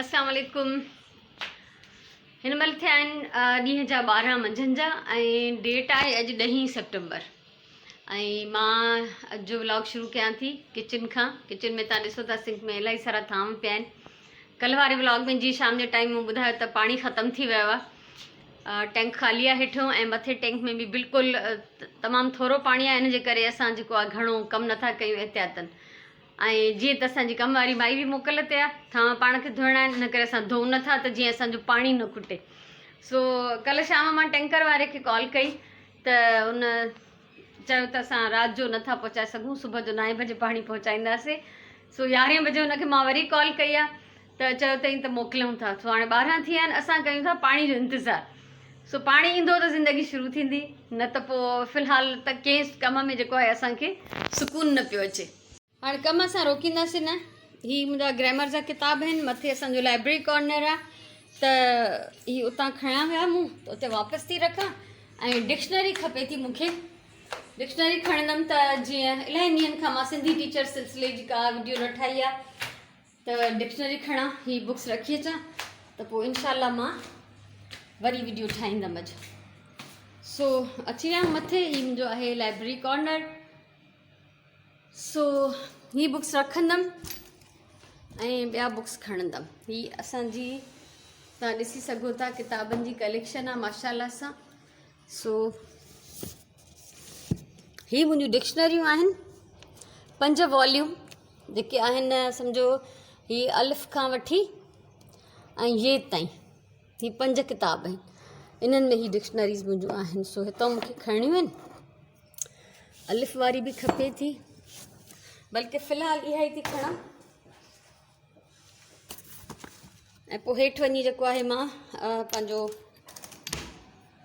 اسلام عليڪم. هن مهل ٿيا آهن ڏينهن جا 12 منجهند جا ۽ ڊيٽ آهي اڄ ڏهين سيپٽمبر ۽ مان اڄ جو ولاگ شروع ڪيان ٿي ڪچن کان. ڪچن ۾ تان ڏسو ٿا سنڪ ۾ الاهي سارا ٿانو پيا آهن. ڪلهه واري ولاگ ۾ جي شام جي ٽائيم مون ٻڌايو ته پاڻي ختم ٿي ويو آهي، ٽينڪ خالي آهي هيٺيون ۽ مٿي ٽينڪ ۾ به بلڪل تمام ٿورو پاڻي آهي، ان جي ڪري اسان جيڪو آهي گهڻو ڪم نٿا ڪيون احتياطن. ۽ جيئن ته اسان جي ڪم واري مائي به موڪل تي آ، ٿانء پاڻ کي ڌوئڻا آهن، ان ڪري اسان ڌوئون نه ٿا ته جيئن اسان جو پاڻي نه کٽي. سو ڪلهه شام مان ٽينڪر واري کي ڪال ڪئي ته ان چيو ته اسان رات جو نه ٿا پهچائي سگهون، صبح جو نائين بجي پاڻي پهچائينداسين. سو يارهين بجي ان کي مان وري ڪال ڪئي آ ته چيو اٿئين ته موڪليون ٿا. سو هاڻي 12 ٿي ويا آهن، اسان ڪيون ٿا پاڻي جو انتظار. سو پاڻي ايندو ته زندگي شروع ٿيندي، نه ته پوء في الحال ته ڪنهن ڪم ۾ جيڪو آهي اسان کي سڪون نه پيو اچي. هاڻي ڪم اسان روڪينداسين نه. هي منهنجا گرامر جا ڪتاب آهن، مٿي اسان جو لائبريري ڪارنر آهي ته هي اتان کنيا هيا مون ته اتي واپس ٿي رکان. ۽ ڊڪشنري کپي ٿي مون کي، ڊڪشنري کڻندم ته جيئن الاهي ڏينهن کان مان سنڌي ٽيچر سلسلي جي ڪا وڊيو نه ٺاهي آهي ته ڊڪشنري کڻان، هي بڪس رکي اچان ته پوء انشاء الله مان وري وڊيو ٺاهيندم اڄ. سو اچي ويا آهيون مٿي، هي منهنجو آهي لائبريري ڪارنر. سو هي بڪس رکندم ۽ ٻيا بڪس کڻندم. هي اسان جي تان ڏسي سگهو ٿا ڪتابن جي ڪليڪشن آ ماشاءالله سان. سو هي منهنجون ڊڪشنريون آهن، 5 واليوم جيڪي آهن، سمجهو هي الف کان وٺي ۽ يي تائين هي 5 ڪتاب آهن، انهن ۾ هي ڊڪشنريز منهنجون آهن. سو هتان مونکي کڻڻيون آهن. الف واري به کپي ٿي، بلڪه في الحال اها ئي ٿي کڻان ۽ پوء هيٺ وڃي جيڪو آهي مان پنهنجو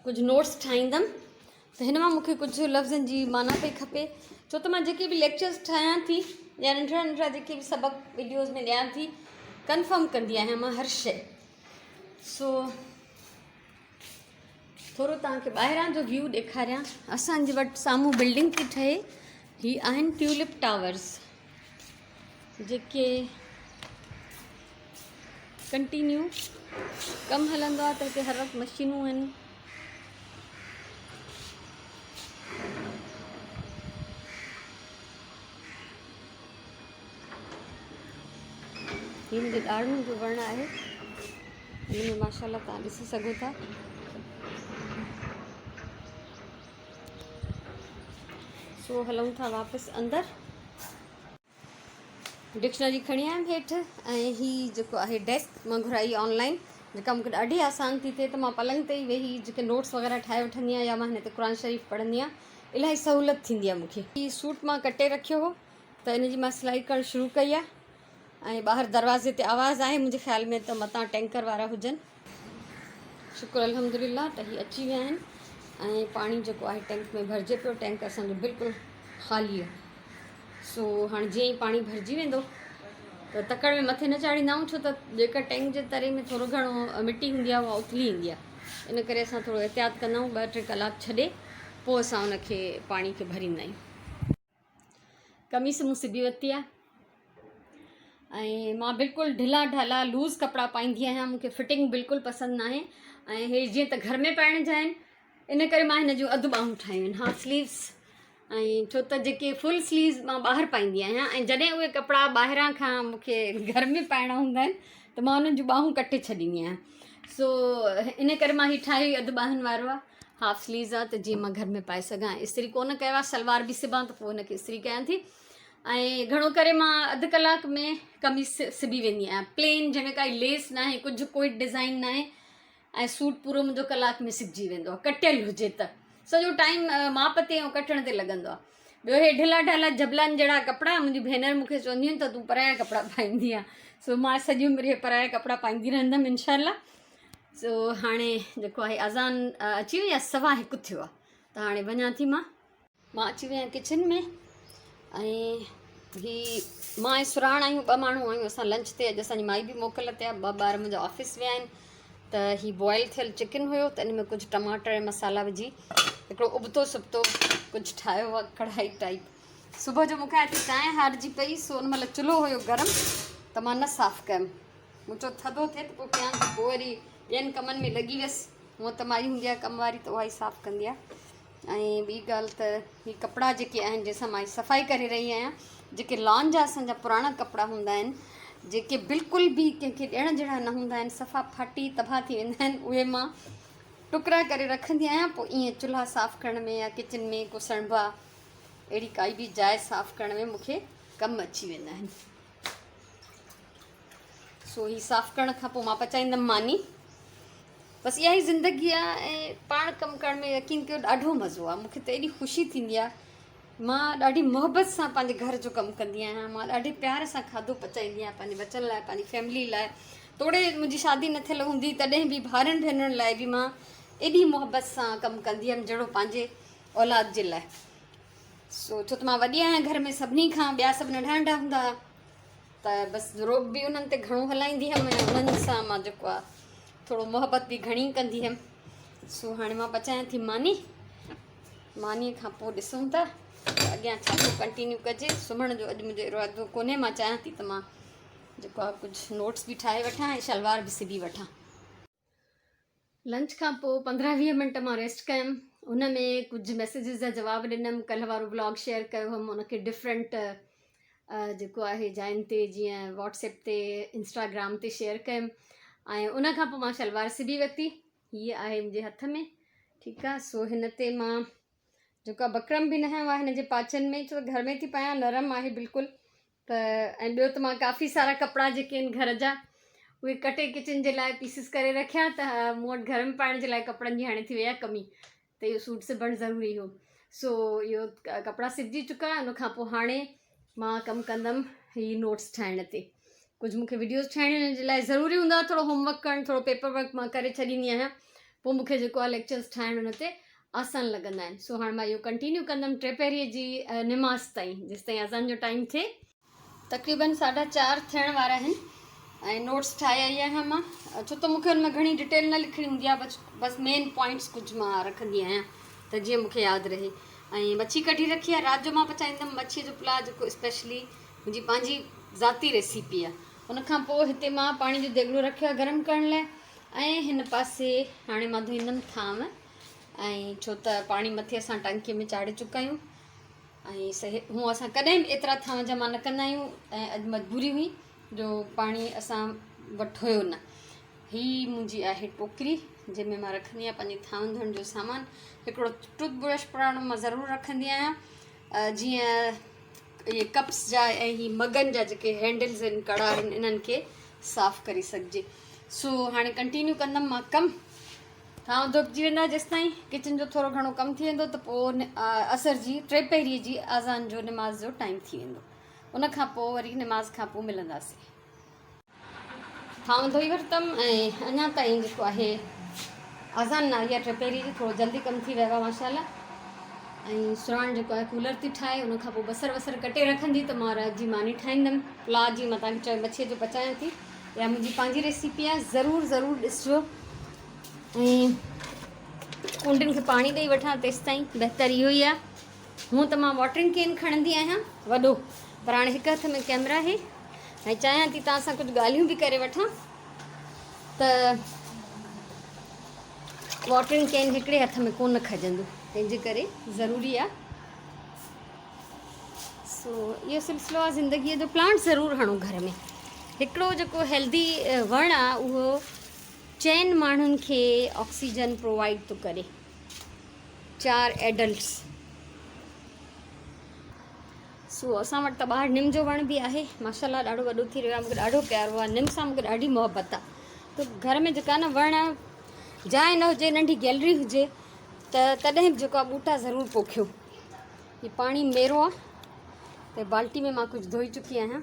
ڪجهه نوٽس ٺاهيندم ته هن مان مونکي ڪجهه لفظن جي معنيٰ پئي کپي، ڇو ته مان جيڪي به ليڪچرز ٺاهيان ٿي يا ننڍڙا ننڍڙا جيڪي به سبق وڊيوز ۾ ڏيان ٿي ڪنفرم ڪندي آهيان مان هر شيء. سو ٿورو توهان کي ٻاهران جو ويو ڏيکاريان. اسان جي وٽ سامهون بلڊنگ ٿي ٺهي، هي آهن ٽيولپ ٽاورز جيڪي ڪنٽينيو ڪم هلندو آهي ته هتي هر وقت مشينون آهن. هي منهنجي ڏاڙهون جو وڻ آهي، ان ۾ ماشاء الله توهان ڏسي سگهو ٿا. سو هلون ٿا واپس اندر. ڊڪشنري کڻي آيم هيٺ ۽ هي جيڪو آهي ڊيسڪ مان گهرائي آن لائن، جيڪا مونکي ڏاڍي آسان ٿي ٿئي ته مان پلنگ تي ئي ويهي جيڪي نوٽس وغيره ٺاهي وٺندي آهيان يا مان هن تي قرآن شريف پڙهندي آهيان، الاهي سهولت ٿيندي آهي مونکي. هي سوٽ مان ڪٽي رکيو هو ته ان جي مان سلائي ڪرڻ شروع ڪئي آهي ۽ ٻاهر دروازي تي آواز آهي، منهنجي خيال ۾ ته متان ٽينڪر وارا هجن. شڪر الحمدلله ته هي اچي ويا آهن ۽ پاڻي جيڪو آهي ٽينڪ ۾ ڀرجي پيو. ٽينڪ اسان جو بلڪل خالي آهي. سو هاڻي جيئن ئي پاڻي ڀرجي ويندو ته تڪڙ ۾ مٿي نه چاڙهيندا آهيون، ڇو ته جيڪا ٽينڪ جي تري ۾ ٿورو گهڻو مٽي هوندي آهي اها اٿلي ايندي آهي، ان ڪري اسان ٿورو احتياط ڪندا آهيون، 2 3 ڪلاڪ ڇڏي پوء اسان ان کي پاڻي کي ڀريندا آهيون. قميص مون سبي ورتي آهي ۽ مان بلڪل ڍلا ڍالا لوز ڪپڙا پائيندي آهيان، مون کي فٽنگ بلڪل پسند ناهي ۽ هي جيئن ته گهر ۾ پائڻ جا آهن ان ڪري مان هن جون اڌ ٻانهون ٺاهيون آهن، هاف سليوز، ۽ ڇو ته جيڪي فل سليوز مان ٻاهر پائيندي آهيان ۽ جڏهن اهي ڪپڙا ٻاهران کان مون کي گهر ۾ پائڻا هوندا آهن ته مان انهن جون ٻانهون ڪٽي ڇڏيندي آهيان. سو ان ڪري مان هي ٺاهيو اڌ ٻانهن وارو آهي، هاف سليوز آهي ته جيئن مان گهر ۾ پائي سگهان. استري ڪونه ڪيو آهي، سلوار به سبان ته پوء هن کي استري ڪيان ٿي. ۽ گهڻو ڪري مان اڌ ڪلاڪ ۾ قميص سبي ويندي آهيان، پلين جنهن ۾ ڪائي ليس ناهي، ڪجهه ڪوئي ڊزائن ناهي، ۽ سوٽ پورو منهنجو ڪلاڪ ۾ سبجي ويندو آهي. ڪٽيل هجي ته سڄو ٽائيم ماپ تي ۽ ڪٽڻ تي لڳندو آهي. ٻيو هي ڍلا ڍالا جبلن جهڙا ڪپڙا منهنجي ڀينر مون کي چونديون آهن ته تون پرايا ڪپڙا پائيندي آهين، سو مان سڄي عمر اهي پرايا ڪپڙا پائيندي رهندم انشاء الله. سو هاڻي جيڪو آهي اذان اچي وئي آهي، 1:15 ٿيو آهي ته هاڻي وڃان ٿي مان. مان اچي وئي آهيان ڪچن ۾ ۽ هي مان ۽ سراڻ آهيون، ٻه ماڻهو آهيون اسان لنچ تي. اڄ اسان جي مائي به موڪل تي آهي، ٻه ٻار منهنجا آفيس ويا آهن. ته هي بوائل ٿيل چڪن هيو ته ان ۾ ڪجهه ٽماٽر ۽ مصالحا وجهي هڪڙو ابتو سبتو ڪجهه ٺاهيو آهي ڪڙهائي ٽائيپ. صبح جو مون کان هتي چانهه هارجي پئي، سو ان مهل چلهو هيو گرم ته مان نه صاف ڪيم. مون چيو ٿڌو ٿئي ته پوء ڪيان ته پوء وري ٻين ڪمن ۾ لڳي ويس. هونء ته مائي هوندي آهي ڪم واري ته اها ئي صاف ڪندي آهي. ۽ ٻي ڳالهه ته هي ڪپڙا جيڪي آهن جنهن سان مان هي صفائي ڪري رهي آهيان جيڪي لان جا اسان جا پراڻا ڪپڙا هوندا آهن جيڪي بلڪل به ڪنهن کي ڏيڻ جهڙا نه هوندا آهن صفا ڦاٽي تباهه ٿي ويندا آهن اهي مان ٽڪرا ڪري رکندي آهيان پوء ائين چلها صاف ڪرڻ ۾ يا ڪچن ۾ ڪو سڻڀا اهڙي ڪائي به جاء صاف ڪرڻ ۾ مون کي ڪم اچي ويندا آهن. سو هي صاف ڪرڻ کان پوء مان پچائيندم ماني. بس اها ئي زندگي آ ۽ پاڻ ڪم ڪرڻ ۾ يقين ڪيو ڏاڍو مزو آ. مون کي ته ايڏي خوشي ٿيندي آ. مان ڏاڍي محبت سان پنهنجي گهر جو ڪم ڪندي آهيان. مان ڏاڍي پيار سان کاڌو پچائيندي آهيان پنهنجي ٻچن لاء پنهنجي فيملي لاء. توڙي منهنجي شادي نه ٿيل هوندي تڏهن به ڀائرن ڀينرن لاء به مان ايڏي محبت سان ڪم ڪندي هيم جهڙو پنهنجي اولاد جي لاء. سو ڇو ته مان وڏي آهيان گهر ۾ سڀني کان ٻيا سڀ ننڍا ننڍا هوندا هئا ته بس رعب به انهن تي گهڻو هلائيندي هيم ۽ انهن سان مان جيڪو آهي ٿورو محبت به گهڻي ڪندي هيم. سو هاڻي مان پچايان ٿي ماني. مانيء کان پوء ڏسون ٿا ته اڳيان ڇا ٿو ڪنٽينيو ڪجي. سمهڻ جو اڄ منهنجو ارادو ڪونهي. مان چاهيان ٿي ته مان جيڪو آهي ڪجهه نوٽس به ٺاهي وٺان ۽ شلوار به سبي وٺان. لنچ کان پوء 15 20 منٽ مان ريسٽ ڪيم. ان ۾ ڪجهه ميسيجز جا جواب ڏنم. ڪلهه وارو ولاگ شيئر ڪيو هيم ان کي ڊفرنٽ جيڪو آهي جاين تي جيئن واٽس ايپ تي انسٽاگرام تي شيئر ڪيم ۽ ان کان پوء مان شلوار سبي ورتي. هيء آهي منهنجي هٿ ۾ ٺيڪ آهي. سو هن تي مان جيڪو آهي بڪرم به نه هنيو آهي هن جي پاچن ۾ ڇو ته گهر ۾ ٿي پايان نرم آهي بلڪل ته ۽ ٻيو ته مان ڪافي سارا ڪپڙا جيڪي آهن گهر جا اهي ڪٽي ڪچن جي لاء پيسز ڪري رکيا ته مون وٽ گهر ۾ پائڻ جي لاء ڪپڙن جي هاڻي ٿي وئي آهي ڪمي ته اهو سوٽ سبڻ ضروري هو سو اهو ڪپڙا سبجي چڪا ان کان پوء هاڻي مان ڪم ڪندم هي نوٽس ٺاهڻ تي ڪجهه مون کي وڊيوز ٺاهڻ جي لاء ضروري هوندا ٿورو هوم ورڪ ڪرڻ ٿورو پيپر ورڪ مان ڪري ڇڏيندي آهيان پوء مون کي جيڪو آهي ليڪچرز ٺاهڻ ان تي آسان لڳندا آهن سو هاڻ مان اهو ڪنٽينيو ڪندم ٽيپهريء جي نماز تائين جيستائين اذان جو ٽائيم ٿئي. تقريبن ساڍا چار ٿيڻ وارا آهن ۽ نوٽس ٺاهي آئي آهيان مان ڇو ته مونکي ان ۾ گهڻي ڊيٽيل نه لکڻي هوندي آهي بس بس مين پوائنٽس ڪجهه مان رکندي آهيان ته جيئن مونکي ياد رهي ۽ مڇي ڪڍي رکي آهي رات جو مان پچائيندم مڇي جو پلاء جيڪو اسپيشلي منهنجي پنهنجي ذاتي ريسيپي آهي ان کان پوء هتي مان پاڻي جو ديڳڙو رکيو آهي گرم ڪرڻ لاء ۽ هن پاسي هاڻي مان ڌوئيندم ٿانو ۽ ڇو ته پاڻي مٿي اسان ٽانڪي ۾ چاڙهي چڪا آهيون ۽ سهي هون اسان ڪڏهن به ايترا ٿانو جمع نه ڪندا آهيون ۽ اڄ مجبوري هئي جو پاڻي اسان وٽ هيو نه. هي منهنجي آهي ٽوڪري جنهن ۾ مان رکندي آهيان پنهنجي ٿانون ڌوئڻ جو سامان. هڪڙو ٽوٿ برش پراڻو مان ضرور رکندي آهيان جيئن اهي ڪپس جا ۽ هي مگن جا جيڪي هينڊلز آهن ڪڙا آهن انهن کي صاف ڪري سگهجي. سو هاڻي ڪنٽينيو ڪندم مان ڪم. ٿانو ڌوپجي ويندا جيستائين ڪچن جو ٿورو گهڻو ڪم ٿي ويندو ته پوء عصر جي ٽي پهريء جي اذان جو نماز جو ٽائيم ٿي ويندو ان کان پوء وري نماز کان پوء ملنداسين. ٿانو ڌوئي ورتم ۽ اڃا تائين جيڪو آهي اذان نه آئي آهي ٽي پهريء جي ٿورو جلدي ڪم ٿي ويو آهي ماشاء الله ۽ سراڻ جيڪو آهي ڪولر ٿي ٺاهي ان کان پوء بصر وصر ڪٽي رکندي ته مان رات جي ماني ٺاهيندم پلاء جي مان توهان کي چيو مڇيء جو پچايان ٿي اها منهنجي پنهنجي ريسيپي آهي ضرور ضرور ڏسجو ۽ ڪونڊين کي پاڻي ڏئي وٺان تيستائين بهتر اهو ئي آهي هونء ته مان واٽرنگ ڪين کڻندي آهيان وڏو پر هاڻي هڪ هٿ ۾ ڪيمرا آهي ۽ چاهيان ٿي توهان سان ڪجهه ڳالهيون به ڪري وٺان ته واٽرنگ ڪين هڪڙي هٿ ۾ ڪونه کڄندو تنهن جي ڪري ضروري آهي سو اهو سلسلو آهي زندگيء جو پلانٽ ضرور هڻو گهر ۾ هڪڙو جيڪو هيلدي وڻ آهي اهو چئن ماڻهن کي آڪسيجن پرووائڊ ٿو ڪري چار ايڊلٽس سو اسان وٽ ته ٻاهر نم جو وڻ به آهي ماشاء الله ڏاڍو وڏو ٿي رهيو آهي مونکي ڏاڍو پيارو آهي نم سان مونکي ڏاڍي محبت آهي ته گهر ۾ جيڪا نه وڻ جاء نه هجي ننڍي گيلري هجي ته تڏهن به جيڪو آهي ٻوٽا ضرور پوکيو هي پاڻي ميرو آ ته بالٽي ۾ مان ڪجهه ڌوئي چڪي آهيان.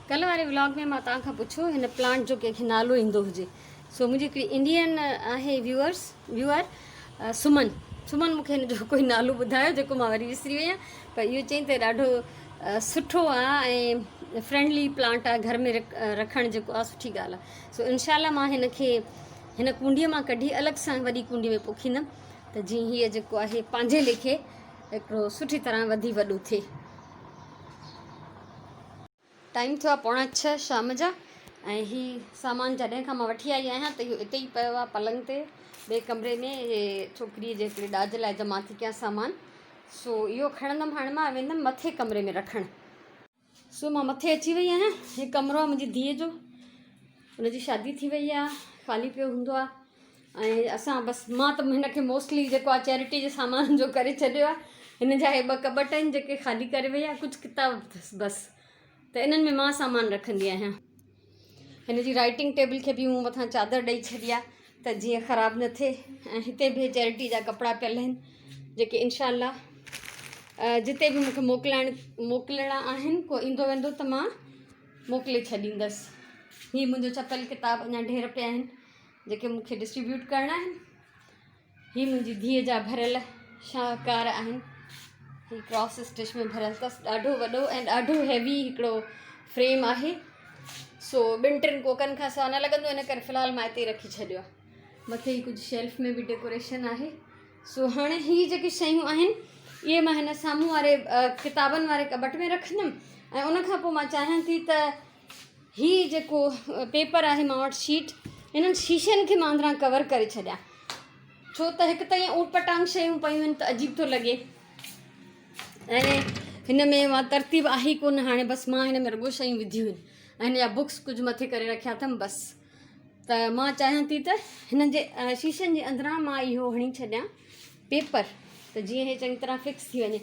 ڪلهه واري ولاگ ۾ مان توهان کان پڇيو هن پلانٽ جو ڪنهن کي نالو ايندو هجي سو منهنجي هڪڙي انڊين آهي ويوئرس ويوئر سمن سمن مون کي هن جو ڪوئي نالو ٻڌايو جيڪو مان وري وسري وئي آهيان پر اهو چئين ته ڏاڍو سٺو آ ۽ فرينڊلي پلانٽ آ گهر ۾ رکڻ جيڪو آ سٺي ڳالهه آ سو انشاء الله مان هن کي هن ڪونڊيء مان ڪڍي الڳ سان وڏي ڪونڊي ۾ پوکيندم ته جيئن هيء جيڪو آهي پنهنجي ليکي هڪڙو سٺي طرح وڌي وڏو ٿئي. ٽائيم ٿيو آهي پوڻا ڇهه شام جا ۽ هي سامان جڏهن کان مان وٺي آئي آهيان ته اهو اتي ئي پيو آهي پلنگ تي ٻئي ڪمري ۾ هي ڇوڪريء جي هڪڙي ڏاج لاء جمع ٿي ڪيان سامان سو اهو کڻندم هاڻي مان ويندم مٿي ڪمري ۾ رکڻ. سو مان مٿي اچي وئي آهيان هي ڪمرو آهي منهنجي ڌيء جو ان جي شادي ٿي وئي آهي خالي پيو هوندو آهي ۽ اسان بس مان ته هن کي موسٽلي جيڪو آهي چيرٽي جي سامان جو ڪري ڇڏيو آهي هن جا هي ٻه ڪٻٽ آهن جيڪي خالي ڪري وئي آهي ڪجهه ڪتاب اٿس بس ته انهن ۾ مان سامان رکندي آهيان. هن جي رائٽنگ ٽيبل کي به مون مٿان چادر ڏئي ڇڏي آهي ته جيئن خراب نه ٿئي ۽ هتي به چيرٽي جا ڪپڙا پيل آهن جيڪي انشاء الله جتي به مونکي موڪلائڻ موڪلڻا آهن ڪو ايندو ويندو ته مان موڪلي ڇڏيندس. هي منهنجو ڇپيل ڪتاب اڃا ڍير پيا آهن جيڪي مونکي ڊسٽريبيوٽ ڪرڻا آهن. هي منهنجي ڌيء جا ڀريل شاهڪار آهن. هي ڪراس اسٽچ ۾ ڀريل اٿس. ڏاڍو وڏو ۽ ڏاڍو هيوي هڪڙو فريم آهي. سو ٻن ٽن ڪوڪن کان سواء نه لڳندو ان ڪري في الحال مان اتي ئي رکي ڇڏيو آهي. مٿي هي ڪجهه شيلف ۾ به ڊيڪوريشن آهي. سو هاڻي هي جيڪي شيون آهن اهي مان هن سامهون واري ڪتابن واري ڪٻٽ ۾ رکندم ۽ ان کان پوء مان چاهيان ٿي ته هي جيڪو پيپر آهي مان وٽ شيٽ انهن شيشن کي مان اندران ڪور ڪري ڇڏيان ڇو ته هڪ ته ائين اوٽ پٽانگ شيون پيون آهن ته عجيب ٿو لڳي ۽ هن ۾ مان ترتيب آهي ئي ڪونه هاڻي بس مان هن ۾ رڳو شيون وڌيون آهن ۽ هن جا بڪس ڪجهه مٿي ڪري رکيا اٿم بس ته مان چاهيان ٿي ته هنن جي شيشن جي اندران مان اهو هڻي ڇڏيان پيپر ته جيئن هي چڱي طرح فڪس ٿي وڃي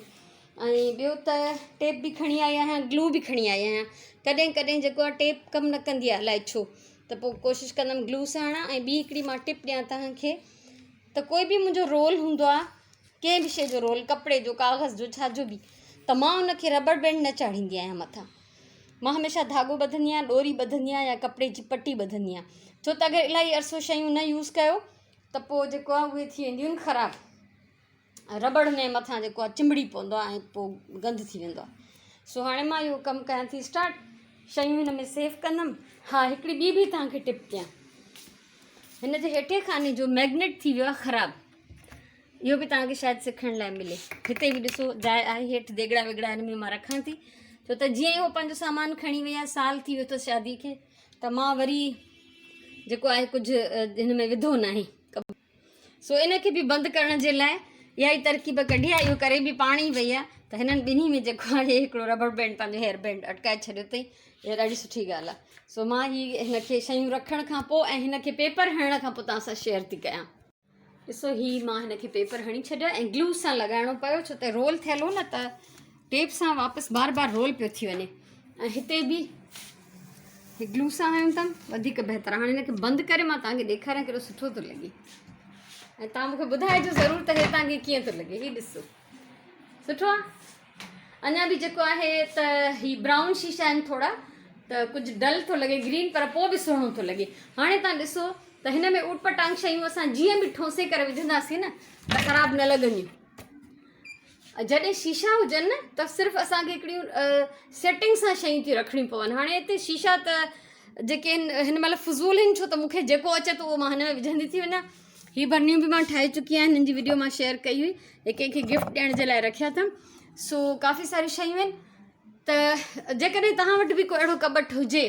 ۽ ٻيو ته ٽيپ به کڻي آئي آهيان گلو به کڻي آئي آهيان ڪڏهن ڪڏهن جيڪو آهي ٽيپ ڪم نه ڪندي آهي الائي ڇو ته پوء ڪوشش ڪندم گلو سان هڻان ۽ ٻي هڪڙي مان ٽپ ڏيان توهان کي ته ڪوئي به منهنجو رول هوندو آهي ڪنهن به شيء جو رول ڪپڙي جو ڪاغذ جو ڇا جو به ته مان ان کي ربڙ بينڊ نه چاڙهيندي آهيان مٿان مان هميشه ڌاڳو ٻڌندي آهيان ڏوري ٻڌندي آهيان يا ڪپڙي جي پٽي ٻڌندي آهيان ڇو ته اگر الاهي عرصو شيون نه يوز ڪيو ته پوء جيڪو آهي اهي ٿي وينديون آهن خراب رٻڙ هن جي مٿان جيڪو آهي چنبڙي پوندو آهي ۽ پوء گند ٿي ويندو آهي سو هاڻي مان اهو ڪم ڪيان ٿي اسٽارٽ شيون هن ۾ سيف ڪندم ها هڪڙي ٻي به توهان کي ٽپ ڏيان هن جي هيٺين خاني جو ميگنيٽ ٿي ويو آهي خراب اهو به توهان کي شايد سکڻ لاء ملي هتي به ڏسو جاء آهي هيٺ ديڳڙا ويڳڙا هن ۾ مان رکان ٿي ڇو ته جيئن ئي هو پنهنجو سامان کڻي وئي آهي سال ٿي ويو اٿس شادي کي ته مان وري جيڪو آهي ڪجهه هن ۾ وڌو ناهي سو ان کي به بند ڪرڻ جي لاء اها ئي ترڪيب ڪڍي آهي اهو ڪري به پاڻ ئي وئي آهي ته هنن ٻنهي ۾ جيڪو آهي هڪڙو ربڙ بينڊ پنهنجو هيئر بينڊ اٽڪائي ڇڏيو اٿئي اها ڏاڍي سٺي ڳالهه آهي سو مان هي هن کي شيون رکڻ کان پوء ۽ هن کي پيپر هڻڻ کان پوء توهان سان شيئر ٿي ڪيان. ڏسو هي مان هن کي پيپر هڻي ڇڏيو ۽ گلو سان لڳائڻو پيو ڇو ته رول ٿيل هو نه ته ٽيپ سان واپس بار بار رول پيو ٿي وڃي ۽ هتي به هي گلو سان هنيو اٿم وڌيڪ بهتر هاڻي هن کي بند ڪري مان توهان کي ڏيکاريان ڪيڏو سٺو ٿو لڳي ۽ توهان مونکي ٻڌائجو ضرور ته هي توهان کي ڪيئن ٿو لڳي هي ڏسو سٺو آهي اڃا به جيڪو آهي ته هي برائون شيشا آهن ٿورا ته ڪجهه ڊل ٿو لڳي گرين پر پوء به سهڻو ٿو لڳي هاڻي توهان ڏسو ته هن ۾ اوٽ پٽانگ شيون اسان جيئن به ٺونسي ڪري وجهنداسين نه ته خراب نه لڳنديون جڏهن شيشا هجن نه ته صرف اسان کي هڪڙيون سيٽنگ سان شيون ٿيون رکڻيون پون هاڻي هتي شيشا ته جيڪي آهن هن مهل فضول آهن ڇو ته مون کي جيڪو اچي ٿو اهو مان هن ۾ وجهندي ٿي وڃان هي برنيون به مان ٺاهي چڪي آهيان هنن جي وڊيو مان شيئر ڪئي هئي هي ڪنهن کي گفٽ ڏيڻ جي لاء رکيا اٿم سو ڪافي ساريون شيون آهن ته جيڪڏهن توهان وٽ به ڪو اهڙو ڪٻٽ هجي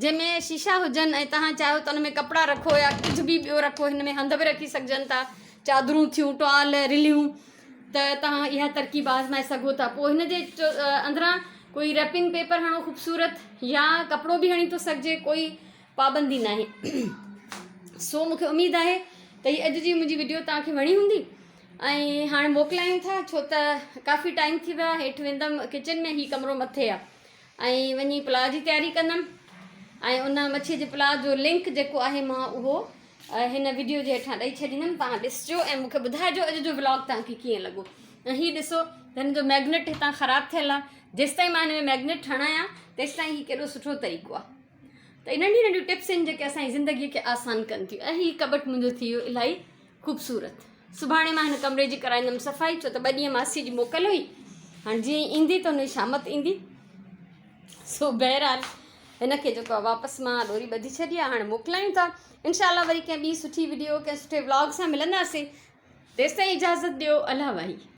جنهن ۾ شيشا هجن ۽ توهان چاهيو ته ان ۾ ڪپڙا رکو يا ڪجهه به ٻيو رکو هن ۾ هنڌ به رکي سگهجن ٿا چادرون ٿيون ٽوال رليون ته توهان اها ترڪيب آزمائي سگهو ٿا پوء هن جي اندران ڪوئي ريپنگ پيپر هڻو خوبصورت يا ڪپڙو به هڻي ٿو سگهجي ڪوئي پابندي ناهي سو مونکي اميد آهي ته هي اڄ جي منهنجي وڊيو توهان کي وڻي هوندي ۽ هاڻي موڪلايون ٿا ڇو ته ڪافي ٽائيم ٿي ويو آهي هيٺ ويندم ڪچن ۾ هي ڪمرو مٿي آهي ۽ وڃي پلاء جي تياري ڪندم ۽ ان مڇي جي پلاء جو لنڪ جيڪو آهي مان اهو هن وڊيو جي هيٺان ڏئي ڇڏيندم توهان ڏسجو ۽ مونکي ٻڌائجو اڄ جو ولاگ توهان کي ڪيئن لڳو ۽ هي ڏسو ته هن جو ميگنيٽ هتان خراب ٿيل آهي جيستائين مان هن ۾ ميگنيٽ هڻايان تيستائين هي ڪيڏو سٺو طريقو آهي ته ننڍيون ننڍيون ٽپس آهن جيڪي اسان جي زندگي کي آسان ڪن ٿيون ۽ هي ڪٻٽ منهنجو ٿي ويو الاهي خوبصورت سڀاڻي مان هن ڪمري جي ڪرائيندم صفائي ڇو ته ٻه ڏينهن ماسي جي موڪل هئي هاڻي جيئن ايندي ته هن جي شامت ايندي سو بهرحال هن کي جيڪو آهي واپس مان ڏوري ٻڌي ڇڏي آهي هاڻي موڪلايون ٿا انشاء الله وري ڪنهن ٻي سٺي وڊيو ڪنهن سٺي ولاگ سان ملنداسين تيستائين اجازت ڏيو الله واهي.